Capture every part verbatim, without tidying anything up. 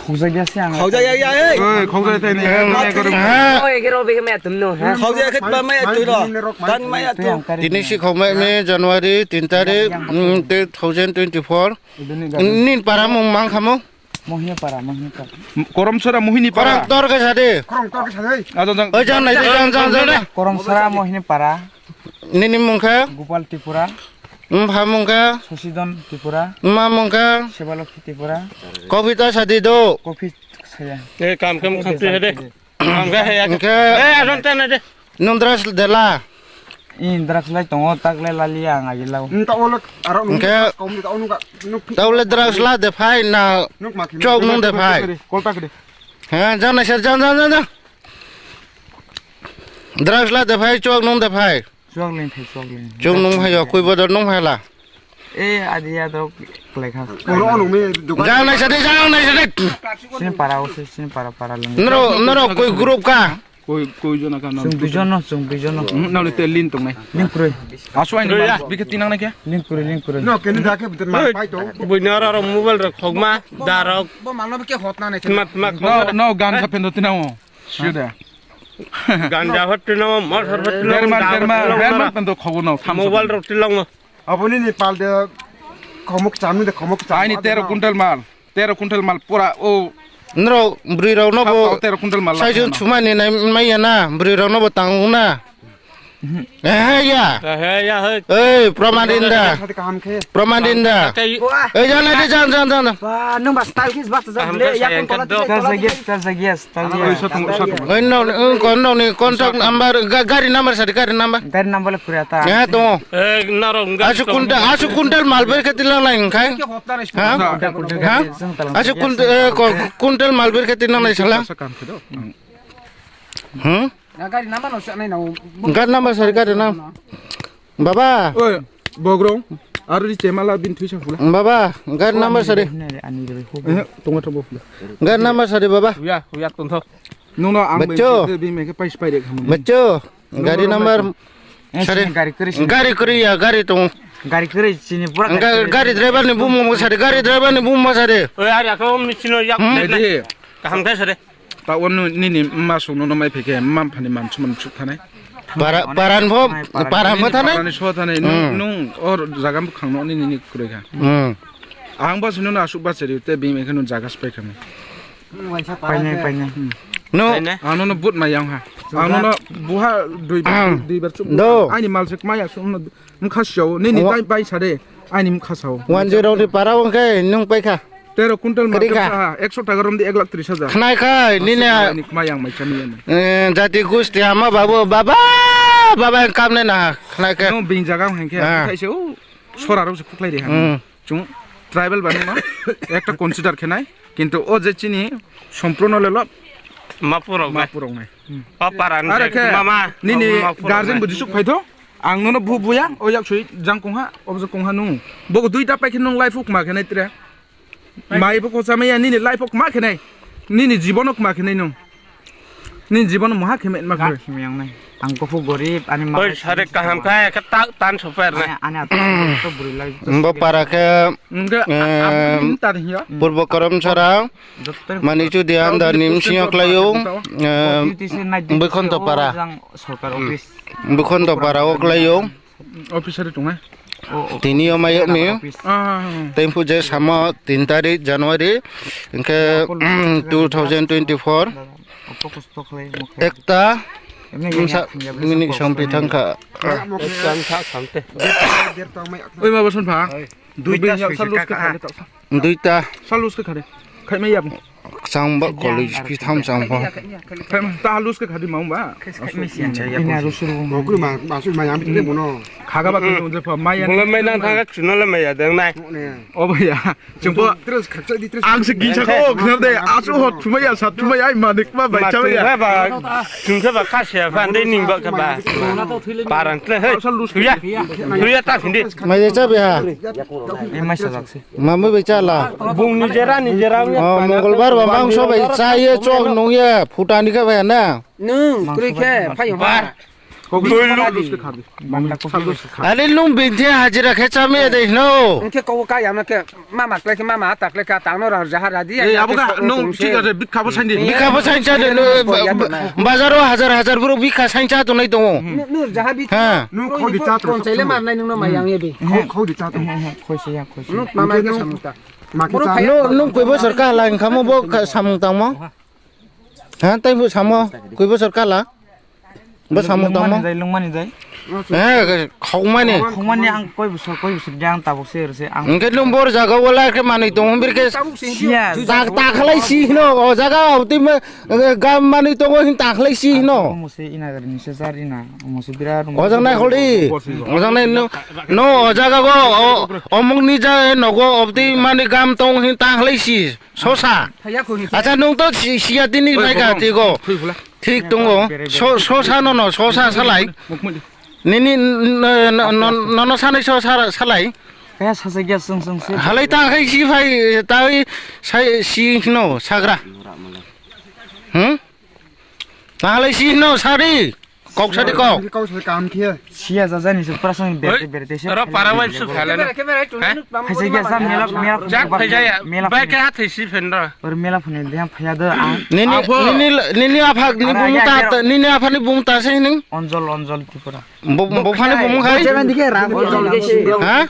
Khokjakya se ang. Khokjakya ya, eh. Oi, khokjak thai ni. Oi, khe robe khe maya tumno, ha? Khokjak khe ba maya tui ro. Tan maya tu. Tini si khokmai me January tin tarik, mm, two thousand twenty-four. Nin para mung mang khamo? Mohini para, Mohini para. Koromsora Mohini para. Korang tor khe sadi. Korong tor khe sadi. Ajo jang. Oi, jang nai, jang, jang, jang, jang. Koromsora Mohini para. Nini mung khe? Gopal Tripura. Mpha mung khe? Susidon Tripura. Mma mung khe? Sebalokhi Tripura. Kobita sadi do. Kopi saya. Eh, kam, kam, kam, tu hede. Kam ga hai ya. Hingkhe. Eh, ajon ta na de. Nung drugs dela. In drugs lai tongo, tak lai lali ang agi lao. Nta olok aro nung Hingkhe. Kom ta onu ka nuk. Taule drugs la de phai na. Nuk ma khini. Chok nung de phai. Kol ta kede. He, jang nai sir, jang, jang, jang, jang. Drugs la de phai, chok nung de phai. Chuak ling thai, chuak ling. Chwng nung hai ya, kwi bodol nung hai la. Eh, adi ya dok klai kha. Oro ono me dukan. Jang nai sadi, jang nai sadi. Sini para o, sini para, para lung. Noro, noro kwi group ka? Koi, koi jona ka nam? Chwng duijon no, chwng duijon no. Hmm, nang ni te lin tong nai. Lin kroi. Asu ai ni bike tinang nai kya? Lin kroi, lin kroi. No, kini da ke bitin ma pai to. Bui noro ro mobile ro khogma, darok. Bo malo ke hot na nai. Mat, mat. No, no, gan sa pen do tinang o. Sure. Ganja hot tinang o, mor hot tinang o. Berman, berman, berman pen do khogo no. Mobile ro tinang o. Aboni ni pal de khomok cham de khomok cham. Aini tero kuntal mal, tero kuntal mal pura o. Nro bwrwi rok no bo tero kuntal mal. Sai jun chuma ni nai mai ya na, bwrwi rok no bo tang na. Eh ya. Eh ya hoi. Eh, Praman Inda. Praman Inda. Eh, jan, jan, jan, jan, jan. Ba, nung ba style kis ba. Kaham le, ka ya sayang kun ka kola dok. Yes, yes, yes, yes. Oi, no, no, no, ni contact number, ga-, gari number sadi, gari number. Gari number le kuriya ta. Ya, to. Eh, naro, nggak. Asu kuntal, asu kuntal mal ber kati lang lain kai. Ha? Ha? Asu kuntal, eh, ko-, kuntal mal ber kati lang lain sala. Hmm? Gari number no sa nai na. Gari number sadi, gari number. Baba. Oi, bogrong. Aro di chemala bin thuisa phula. Baba, gari number sadi. Eh, tongo tongo phula. Gari number sadi, baba. Huya, huya, tongthok. Nungno ang Baccho. Bai bi meke pais pai rek hamu. Baccho, gari number sadi. Gari kuri. Gari kuri ya, gari tong. Gari kuri chini pura. Gari driver ni bumung sadi, gari driver ni bumung sadi. Oi, ari ako michino yak. Hmm? Kaham khe sadi. Ta wano nini mma songno no mai phai khe mma phani man suman suk thanai. Para, paran pho, paran pho thanai. Parani so thanai, nung, nung or jaga bukhang no nini ni kuroi kha. Hmm. Ang ba sino na asuk ba cheri te bim ekhe no jaga spai kha. Painai, painai. No. Painai. Ano no but ma yang ha. Ano no buha dui bar, dui bar chup. Do. Ani mal sik ma ya sum no mkha sao. Nini tai pai sade. Ani mkha sao. One zero ni para wng khe nung pai kha. Tero kuntal ma khe saha, ekso taka rom di ek lakh tris hajar. Khnai khai, nini a- Ani khma yang mai chani yani. Eh, jati gusti ama babu, baba, baba yang kam nai na, khnai khai. No, bini jaga hang khe, ah, khai se, o, sora rok se khuklai ri ha. Hmm. Chung tribal ba no, ekta consider khe nai, kintu o je chini somprono lelo. Ma purok nai. Ma purok nai. Hmm. O paran. Are je khe, mama, nini o ma purok guardian nai. Bo jisuk phai tho, ang nono bu buya, o yak sui jang kongha, o jang kongha nung. Bo duita pai khe nung life uk ma khe nai tre. Mai bo kocha maya nini life o kma khenai. Nini jibono kma khenai nung. Nini jibono moha kheme ma khe. Kheme yang nai. Ang kophu gorib ani ma. Oi, sare kaham kha, khe ta-, tan soper na. Ani, ani ato to buri lai. Bo para khe, em, tar hiya. Purbo Karamsara, Manikchudi anda nim singok layo, em, Bukhonto para. Sorkar office. Bukhonto para ok layo. Officer tongnai. Tini o mayo mi. Ah. Tempu je samo tin tarik January, hingke two thousand twenty-four. Ekta mini sampi thangkha. Oi, baba, son pha. Duita. Duita. Salus ke khare. Khai mai yap. Chang ba college phi tham chang ba. Khai mai ta halus ke khadi mau ba. Ina rusuru. Mokru ma, ma su ma yang bi mono. Khaga ba kun je pha mai ya. Bula mai nang thaga chuna la mai ya dang nai. O ba ya. Chungbo. Tres khakcha di tres. Ang se gisa ko khna de. Asu hot chuma ya sat chuma ya manik ma bai cha ya. Ba chungkha ba khasya ba de ning ba ka ba. Parang tle he. Salus. Huya. Huya ta hindi. Mai cha ba. E mai sa. Mama bai cha la. Bung ni jera ni jera. Oh, Mongolbar ba mangso bai cha ye chok nung ye phutani ka bai na. Nung, kri khe, phai bar. Kok doi lu. Bangla kok doi. Ani nung binthe hajira khe chami de hino. Engke kok ka yamna ke mama kle ke mama ta kle ka tangno ra jaha ra di. Eh, abo ka nung thik ase, bikha bo sain di. Bikha bo sain cha de, bazaro hajar hajar bro bikha sain cha tongnai tongo. Nung jaha bi. Ha. Nung khodi cha to. Kon chaile mar nai nung no mayang ye bi. Khodi cha to. Khoi se ya, khoi se. Nung mama ke samung ta. Nung, nung koi bosor kala wngkha mo bo samung tangmo? Ha, tei bo samo koi bosor kala? Bo samung tangmo? Lungmani jai, lungmani jai. Eh, khokmani. Khokmani ang koi bosor, koi bosor jang tabuk se rse ang. Engke nung bor jaga wala ke manui tong bir ke. Siya. Ta, ta khalai si hino, o jaga o twi ma, eh, gam manui tongo hin ta khalai si hino. Omo se ina gari ni se jar ina, omo se birat. O jang nai kholi. O jang nai no, no, o jaga go, o, omuk ni ja, nogo obdi mani gam tong hin ta khalai si. Sosa. Acha nung to si-, siya tini bai ka tigo. Thik tongo. So-, sosa no no, sosa salai. Nini n-, n-, n-, n-, nono sanai sosa salai. Kaya sasa gya sung sung se. Halai ta khai si phai, ta oi sai si hino sagra. Hmm? Ta halai si hino sari. Kok sadi kok. Kok sadi kam khe. Siya jajani se prasang berte berte se. Oro para wai su khala na. Phaisa gya sa mela mela. Jak phaisa ya. Bai ke hathai si phen ro. Or mela phone de phaya do ang. Nini nini nini apha ni bung ta nini apha ni bung ta se ning. Onjol Onjol Tripura. Bo bo phani bung khai. Jaman dikhe ram. Onjol ke si. Ha?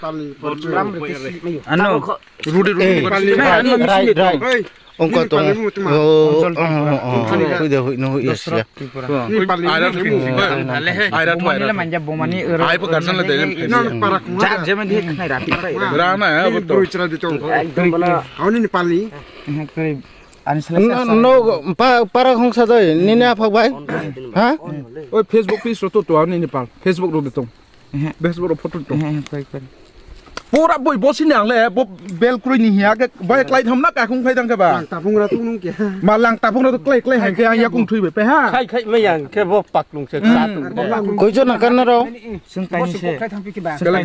Ram ke si. Ano. Rudi rudi. Rai rai. Ongko tong. Oh, oh, oh. Hui de hui no hui ya. Ni pali. Aira tu. Aira tu. Bomani le manja bomani. Ai po garsan le de. No para kuma. Ja jeme de khnai rati. Rana ya bo to. Bro chira de to. Ekdom bana. Auni ni pali. Ani sele. No no pa para khong sa doi. Nini aphak bai. Ha? Oi Facebook page ro to to auni ni pal. Facebook ro de to. Ehe. Besboro photo to. Ehe, ehe, koi, koi. Pura boi bosi ni ang le, bo bel kroi ni hiya ke, bai klai tham na kakhung phai dang ke ba. Lang tapung ra tung nung ke. Ma lang tapung ra to klai, klai hai ke ang yakung thui be pe ha. Khai khai mai yang ke bo paklung se sa tung. Koi jo na kan na ro? Sung kai ni se. Sung kai ni.